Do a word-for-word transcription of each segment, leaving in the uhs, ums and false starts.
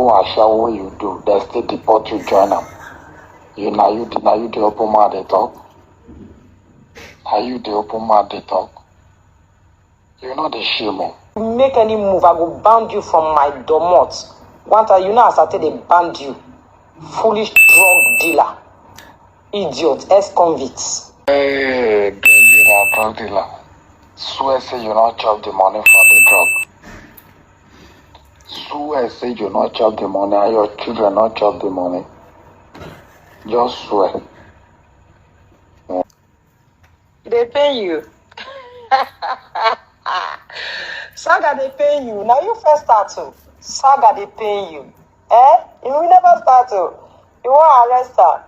Who ashawo wey you do, dem still deport you join am. You na you na you dey open mouth dey talk. Na you dey open mouth dey talk. You no dey shame o. Make any move, I go ban you from my domot. One time, you know as I take dey ban you. Foolish drug dealer, idiot, ex-convict. Hey, drug dealer, drug dealer. Swear say you no chop the money from the drug. Swear say you no chop the money and your children no chop the money. Just swear. E dey pain you. Saga dey pain you. Na you first start o. Saga dey pain you. Eh? You will never start o. You wan arrest her.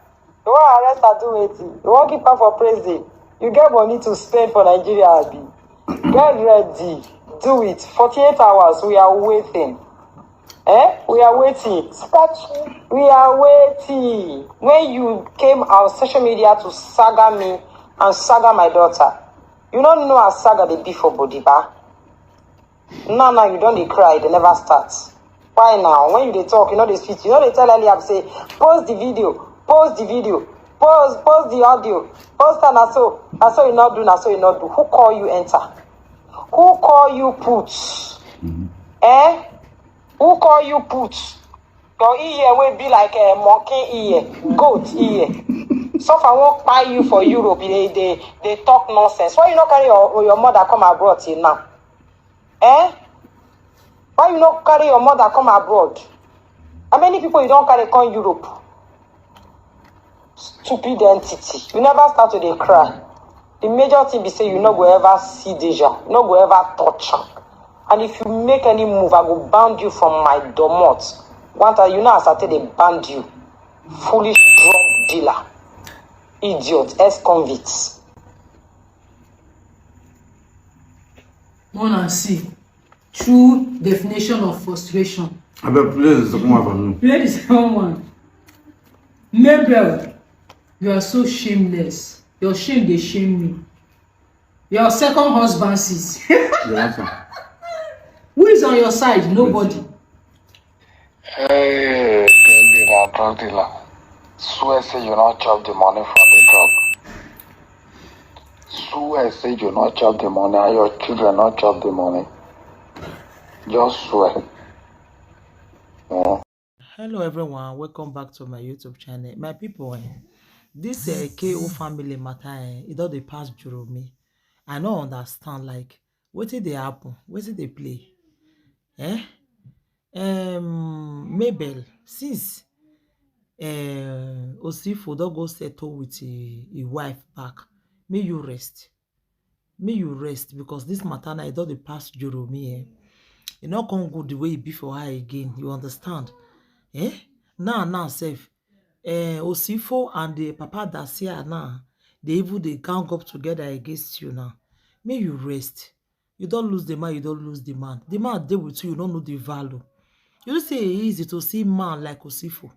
You wan arrest her do wetin? You wan keep her for prison? You get money to spend for Nigeria, abi? Get ready. Do it. Forty-eight hours. We are waiting. Eh? We are waiting. We are waiting. When you came out social media to saga me and saga my daughter, you no know as saga dey be for body, ba? Now, now you don dey cry, dey never start. Why now? When you dey talk, you no dey speak. You no dey tell Eliab say, "Post the video, post the video, post, post the audio, post am." Na so, na so you no do, na so you no do. Who call you enter? Who call you put? Eh? Who call you put? Your ear wey be like a monkey ear, goat ear. Suffer wan kpai you for Europe, dey dey dey talk nonsense. Why you no carry your your mother come abroad till now? Eh? Why you no carry your mother come abroad? How many people you don carry come Europe? Stupid entity. You never start to dey cry. The major thing be say you no go ever see Deja. You no go ever touch am. And if you make any move, I go ban you from my domot. One time, you know as I take dey ban you. Foolish drug dealer, idiot, ex-convict. Una see true definition of frustration. Abeg, please come out for me. Play the second one. Mabel, you are so shameless. Your shame dey shame me. Your second husband, sis. The last one. Who is on your side? Nobody. Hey, drug dealer, drug dealer. Swear say you no chop the money from the drug. Swear say you no chop the money and your children no chop the money. Just swear. Eh. Hello everyone, welcome back to my YouTube channel. My people, eh, this, eh, K O family matter, eh, e don dey pass Juro me. I no understand, like, wetin dey happen, wetin dey play? Eh? Um, Mabel, since, eh, Osifo don go settle with him, him wife back, make you rest. Make you rest, because this matter now, e don dey pass Juro me, eh? E no come good the way e be for her again, you understand? Eh? Now, now sef, eh, Osifo and the Papa Dacia now, they even dey gang up together against you now. Make you rest. You don lose the man, you don lose the man. The man dey with you, you no know the value. You know say e easy to see man like Osifo.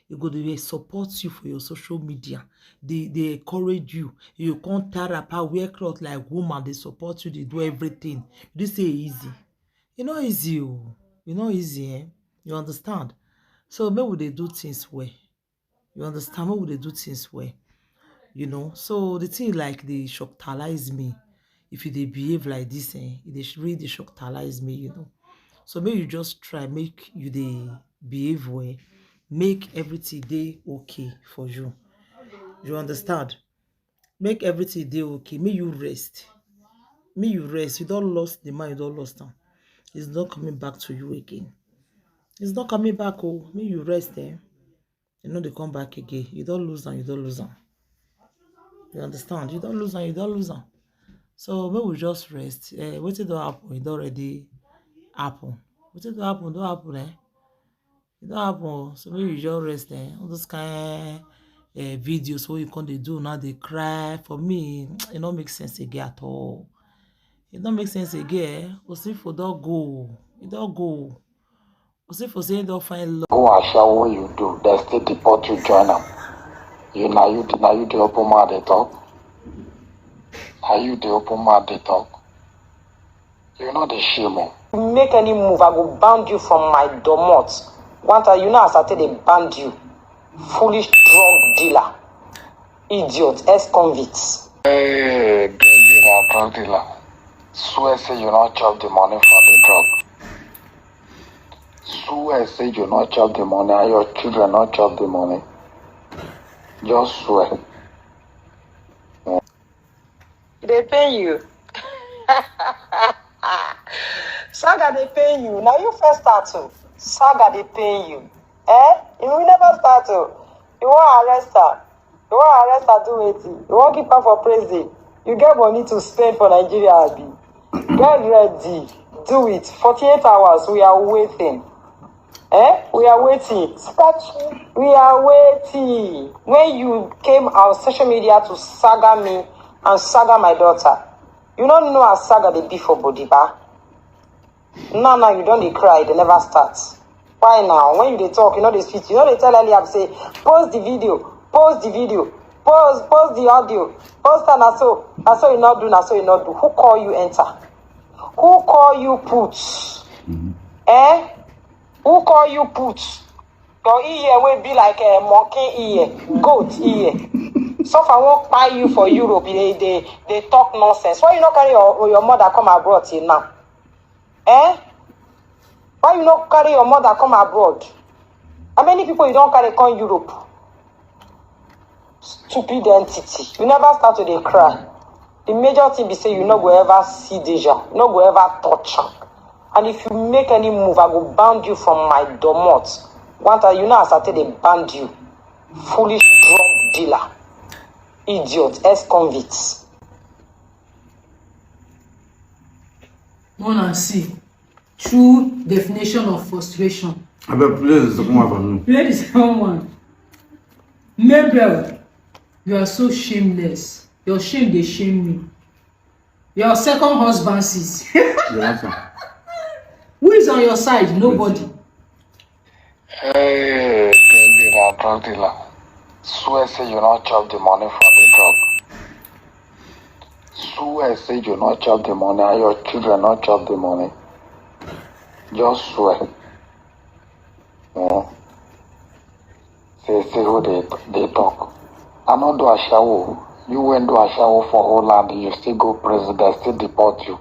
E go dey support you for your social media, dey dey encourage you. You come tie wrapper, wear cloth like woman, dey support you, dey do everything. You think say e easy? E no easy o. E no easy, eh? You understand? So make we dey do things well. You understand? Make we dey do things well. You know? So the thing, like, dey shocktalize me. If you dey behave like this, eh, e dey sh-, really dey shocktalize me, you know. So make you just try make you dey behave well, make everything dey okay for you. You understand? Make everything dey okay. Make you rest. Make you rest. You don lost the man, you don lost am. He's not coming back to you again. He's not coming back, oh. Make you rest, eh? You no dey come back again. You don lose am, you don lose am. You understand? You don lose am, you don lose am. So make we just rest. Eh, wetin don happen, e don already happen. Wetin don happen, don happen, eh? E don happen o. So make you just rest, eh? All those kind, eh, videos wey you come dey do now, dey cry, for me, e no make sense again at all. E no make sense again, eh? Osifo don go o. E don go o. Osifo say e don find love. Who ashawo wey you do, dem still deport you join am. You na you na you dey open mouth dey talk. Na you dey open mouth dey talk. You no dey shame o. Make any move, I go ban you from my domot. One time, you know as I take dey ban you. Foolish drug dealer. Idiot, ex-convict. Hey, drug dealer, drug dealer. Swear say you no chop the money for the drug. Swear say you no chop the money and your children no chop the money. Just swear. E dey pain you. Saga dey pain you. Na you first start o. Saga dey pain you. Eh? You will never start o. You wan arrest her. You wan arrest her do wetin? You wan keep her for prison. You get money to spend for Nigeria, abi? Get ready. Do it. Forty-eight hours, we are waiting. Eh? We are waiting. We are waiting. When you came out social media to saga me and saga my daughter, you no know as saga dey be for body, ba? Now, now you don dey cry, they never start. Why now? When you dey talk, you no dey speak. You no dey tell Eliab say, "Post the video, post the video, post, post the audio, post am." Na so, na so you no do, na so you no do. Who call you enter? Who call you put? Eh? Who call you put? Your ear wey be like a monkey ear, goat ear. Suffer won't buy you for Europe. They, they, they talk nonsense. Why you not carry your, your mother come abroad till now? Eh? Why you not carry your mother come abroad? How many people you don't carry come Europe? Stupid entity. You never start to dey cry. The major thing be say you no go ever see Deja. You no go ever touch am. And if you make any move, I go ban you from my domot. One time, you know as I take dey ban you. Foolish drug dealer. Idiot, ex-convict. Una see true definition of frustration. Abeg, please, come out for me. Play the second one. Mabel, you are so shameless. Your shame dey shame me. Your second husband, sis. You want some? Who is on your side? Nobody. Hey, drug dealer, drug dealer. Swear say you no chop the money for the drug. Swear say you no chop the money and your children no chop the money. Just swear. Eh? Say, say who they, they talk. I no do ashawo. You went do ashawo for Holland, you still go prison, they still deport you.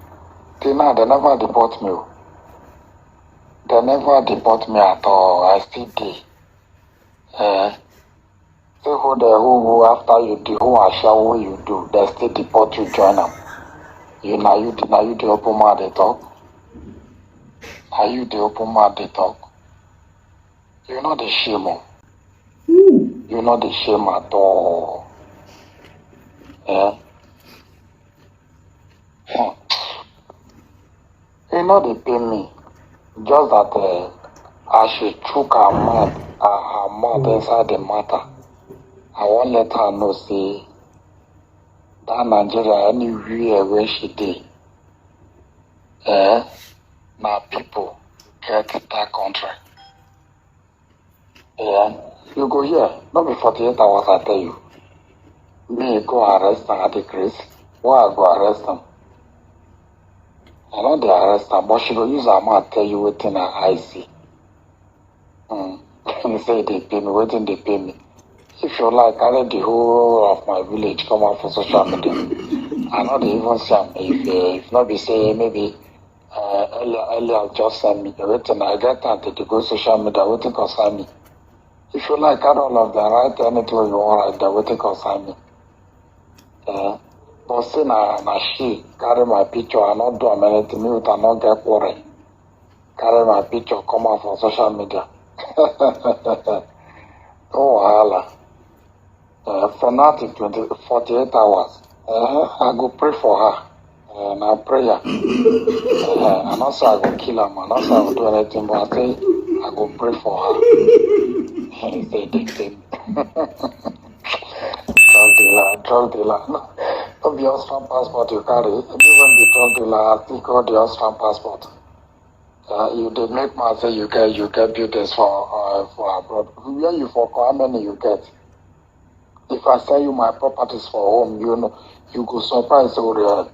Till now, they never deport me o. They never deport me at all. I still dey. Eh? Say who the who who after you, the who ashawo you do, they still deport you, join am. You, na you, na you dey open mouth dey talk. Na you dey open mouth dey talk. You no dey shame o. You no dey shame at all. Eh? Hmm. E no dey pain me. Just that, uh, as she chook her mouth, her, her mouth inside the matter, I wan let her know say that Nigeria, anywhere where she dey, eh, na people get that country. Yeah, you go here. No be forty-eight hours, I tell you. Me go arrest am at the grace. Why I go arrest am? I no dey arrest am, but she go use her mouth tell you wetin her eye see. Mm. You say they pay me, wetin they pay me. If you like, carry the whole of my village come out for social media. I no dey even see am. If, uh, if not be say maybe uh, earlier, earlier just send me wetin I get time to dey go social media, wetin concern me. If you like, carry all of them, write anything you want, write there, wetin concern me. Eh? But say na, na she carry my picture, I no do am anything, me with I no get quarrel. Carry my picture, come out for social media. No wahala. Uh, for now till twenty, forty-eight hours, uh, I go pray for her. Uh, na prayer. Uh, I no say I go kill am, I no say I go do anything, but I say I go pray for her. He say the thing. Drug dealer, drug dealer. No, no be Austrian passport you carry. Even the drug dealer, I still got the Austrian passport. Uh, you dey make man say you get, you get buildings for, uh, for abroad. Where you for? How many you get? If I sell you my properties for home, you know, you go surprise. So uh,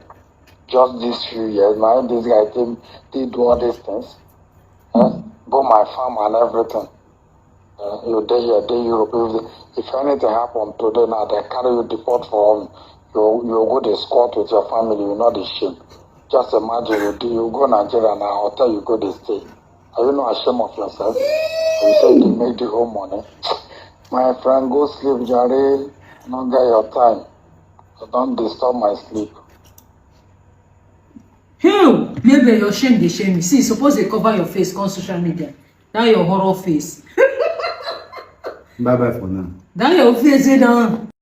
just these few years, now this guy came, they do all these things. Eh? Go my farm and everything. Uh, you dey here, dey Europe. If, if anything happen today now, they carry you deport for home. You you go dey squat with your family. You no dey shame. Just imagine you dey, you go Nigeria na hotel you go dey stay. Are you not ashamed of yourself? You say you dey make the whole money. My friend, go sleep, jare. No get your time. You don disturb my sleep. Hell, maybe your shame dey shame you. See, you suppose dey cover your face on social media. That your horror face. Bye bye for now. That your face dey down.